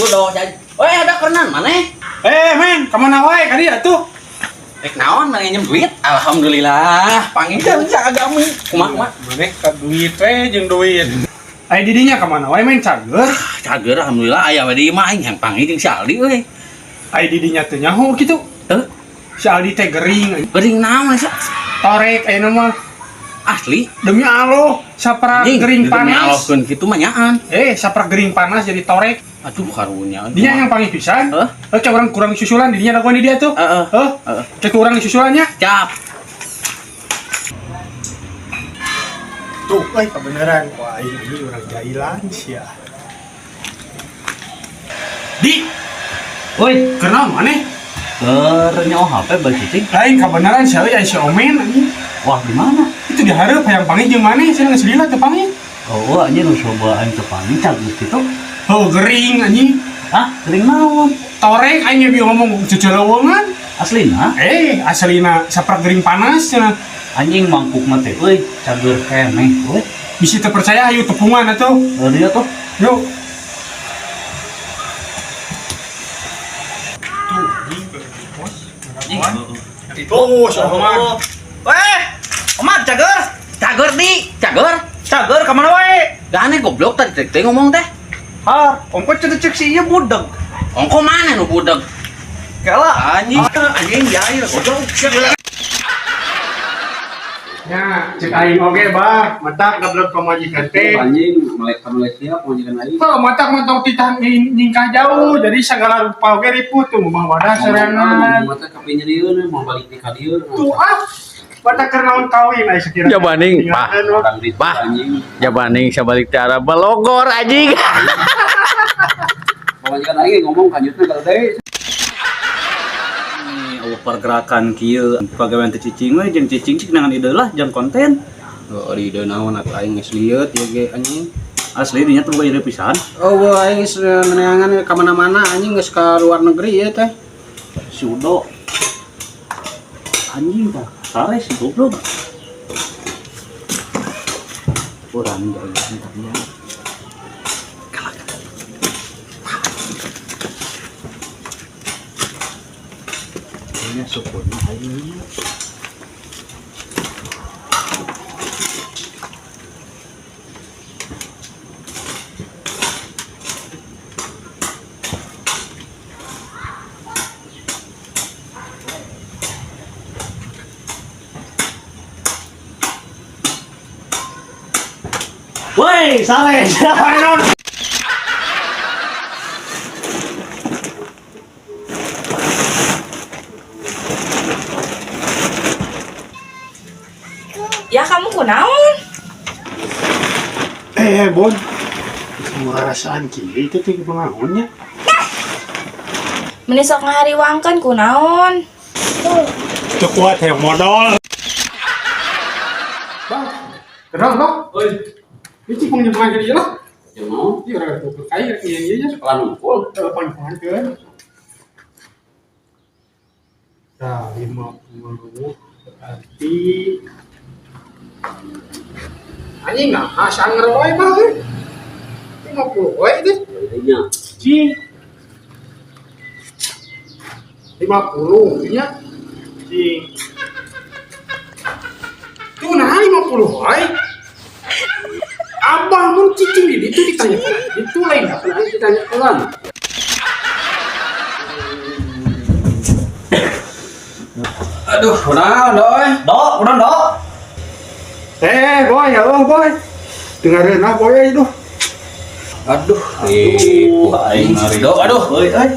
Udo. Weh, ada kerenan maneh? Eh, men, kemana wae kali atuh? Rek naon nang nginjem duit? Alhamdulillah, panggil agami. Kumaha kumaha? Maneh ka duit we jeung duit. Ai didinya kemana wae main cager? Cager alhamdulillah aya we di imah aing yang panggil jeung si Aldi euy. Ai didinya teu nyaho kitu. Heuh, Si Aldi teh gering, gering naon sih? Torek ayeuna mah. Asli. Demi Allah, saprak Anjing, gering demi panas. Allahkeun kitu mah nyaan. Eh, saprak gering panas jadi torek. Aduh karunya. Dinya yang panggil pisan. Heuh? Eh, cek urang kurang susulan didinya dagoan di dia tuh. Heeh. Heuh? Heeh. Cek urang disusulannya. Cap. Tuh, euy kebenaran. Wah, ini urang jailan sia. Di, Woi, kenal maneh? keur nyawa HP bal cicing. Lain kebenaran sia euy aya si Omen anjing. Wah, di mana? Itu dihareup hayang panggil jeung maneh, sia geus lila teu panggil. Oh, anjir nu coba aing teu paling cagus kitu. Oh, gering anjing. Ah, gering naon? Torek aing ge ngomong ceceleweungan. Aslina, Eh, aslina saprak gering panas cenah. Anjing mangkuk mah teh euy, cager keneh euy. Bisi teu percaya ayo tepungan atuh. Eh, dia tuh. Yuk. Tuh, anjing ke pos. Tuh, si Oman. Weh, Omat cager, Cager di, cager. Cager kemana wae? Gane goblok tadi teh ngomong teh. Har, ongko cek cek si ieu budeg. Ongko mana nu budeg? Kela, Anjing, anjing jahil goblok. Ya, cek aing oge bah, mata goblok pamajikan teh. Anjing melek ka Malaysia pamajikan aing. Kalau mata mah titah nyingkah jauh, jadi segala rupa oge riput tuh mah wadah serangan. Mata kapinyerieun mau balik di ka dieu. Tuh ah, mata keur naon kawin aya sekira. Jabaning, Pak. Orang di Bah. anjing. Jabaning sabalik ti Arab balogor anjing. Pamajikan aing ngomong kanjutna kalau deui. Ini eueuh pergerakan kieu pagawean teh cicing we jeung cicing cik nangan ide lah jang konten. Oh, di ide naon atuh aing geus lieut ieu ge anjing. Asli dinya tuh boga ide pisan. Oh, wah, aing geus neangan ka mana-mana anjing geus ka luar negeri ieu teh. Si Udo. Anjing tah, sare si goblok. Urang jauh tadi ya. Ini syukurnya aing. Woi, sare. Ya kamu kunaon? Eh, Bon. Semua rasaan kieu itu teh pengaonnya. Meni sok ngahariwangkeun kunaon? Teu kuat hayang modal. Bang, kenal bang? Oi, Ini cik penyebangan ke dia lah. ya mau Iya, orang itu kair, iya iya iya. sekolah nungkul. Eh, panggilan. Nah, 50 berarti anjing nah, sanger wae bang euy. 50 wae itu. Nya. Cing. 50 nya. Cing. Tuh nah 50 wae. Abah mun cicing di ditu ditanya itu lain Aing ditanya ulang. Aduh, kunaon doi? Dok, udah dok. Eh, boy, halo boy. Dengerin ah boy itu. Aduh, Aduh, aing ngari. Dok, aduh. Euy, euy.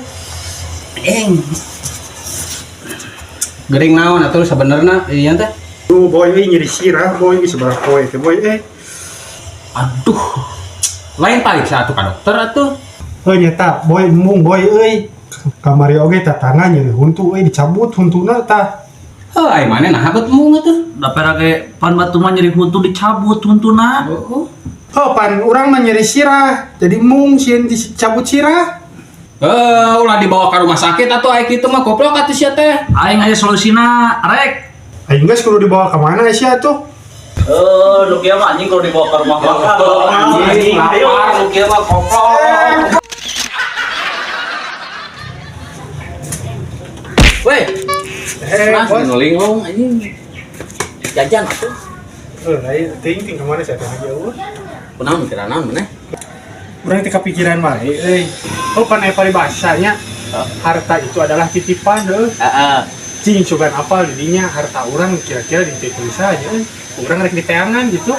Anjing. Gering naon atuh sebenarnya ieu teh? Duh, boy ini nyeri sirah boy geus sabaraha poe teh boy eh. Aduh. Lain pariksa atuh ka dokter atuh. Heuh nyata boy embung boy euy. Kamari oge tatangga nyeri huntu euy dicabut huntuna tah. Heuh, ai maneh naha bet embung atuh. Da pera ge pan batu mah nyeri huntu dicabut huntuna. Heeh. Oh, pan urang mah nyeri sirah. Jadi embung sieun dicabut sirah. Eh, ulah dibawa ke rumah sakit atuh ai kitu mah goblok atuh sia teh. Aing aya solusina, rek. Aing geus kudu dibawa ka mana sia tuh? Eh, nu kieu mah anjing kalau dibawa ke rumah makan. Anjing, lapar nu kieu mah goblok. Mas Bos. Nulinglung anjing. Jajan atuh. Heuh, teuing ting kemana sih teh jauh. Kunaon mikiran naon maneh? Urang teh kepikiran wae euy. Oh, pan aya paribasanya harta itu adalah titipan heuh. Heeh. Cing sugan apal di dinya harta urang kira-kira dititipkeun saja euy. Urang rek diteangan gitu.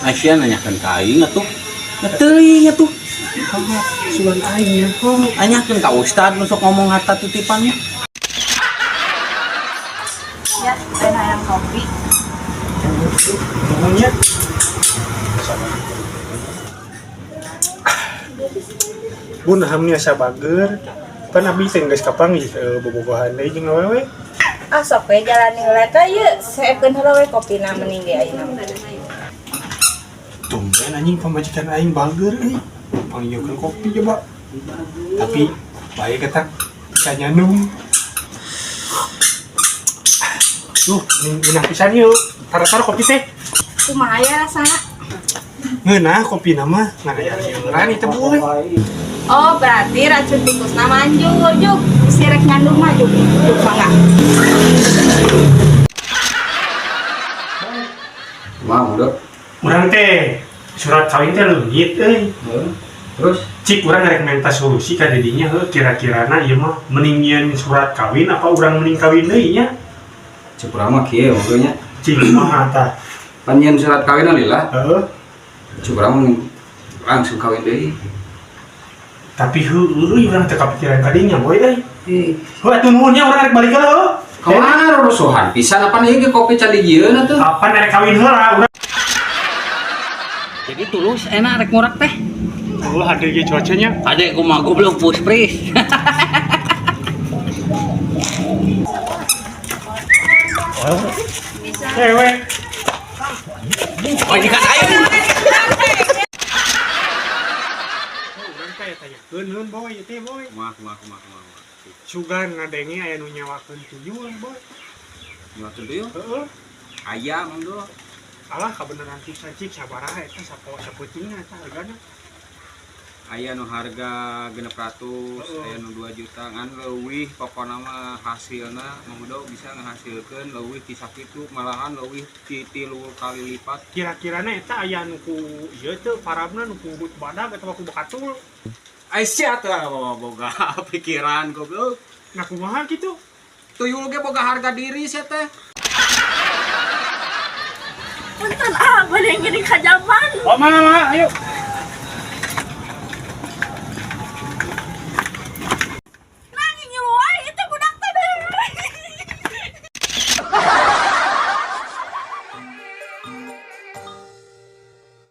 Aisyah nanyakeun ka aing atuh. Teuing atuh. Sugan aing ya. Oh, nanyakeun ka ustad nu sok ngomong harta titipannya. Ya, lain hayang kopi. Ngomongnya. Bun hamnya sabager. Pan abi teh geus kapanggih bobogohan deui jeung awewe. Ah, sok we jalani heula teh ieu seepkeun heula we kopina mending ge ayeuna. Tumben anjing pamajikan aing bager euy. Panggilkeun kopi coba. Tapi bae kata bisa nyandung. Duh, ngeunah pisan yeuh. Tara-tara kopi teh. Kumaha ya rasana? Ngeunah kopi nama ngan aya lieuran itu boy. Oh, berarti racun tikusna manjur juk. Si rek nyandung mah juk. Juk mangga. Mau dok. Urang teh surat kawin teh leungit euy. Terus Cik urang rek minta solusi ka didinya heuh kira-kirana ieu mah mending nyieun surat kawin apa urang mending kawin deui nya? Cek urang mah kieu nya. Cik kumaha tah? Pan nyieun surat kawin lila. Heeh. Cek urang mah langsung kawin deui. Tapi heuh euy urang teh kapikiran ka dinya boy euy. Heuh atuh nuhun nya urang rek balik heula heuh. Kamana rurusuhan pisan apan ieu ge kopi can dijieun atuh. Kapan rek kawin heula urang? Jadi tulus enak rek ngurak teh. Oh, ada ge cuacanya. Adek kumaha goblok puspris. Cewek. Majikan aing. Urang teh tanyakeun heun boy ieu teh boy. Kumaha kumaha kumaha kumaha. Sugan ngadenge aya nu nyawakeun tuyul boy. Nyawakeun tuyul? Heeh. Aya mang do. Alah kabeneran pisan cik sabaraha eta sapeutingna eta hargana. Aya nu harga 600, aya nu 2 juta ngan leuwih pokona mah hasilna Mang Udo bisa ngahasilkeun leuwih ti sakitu malahan leuwih ti 3 kali lipat. Kira-kirana eta aya nu ku ieu teu parabna nu ku badag atawa ku bakatul. Ai sia teh boga pikiran goblok. Nah kumaha kitu? Tuyul ge boga harga diri sia teh. Punten ah, bade ngiring ka jamban. Oh, mana, ayo.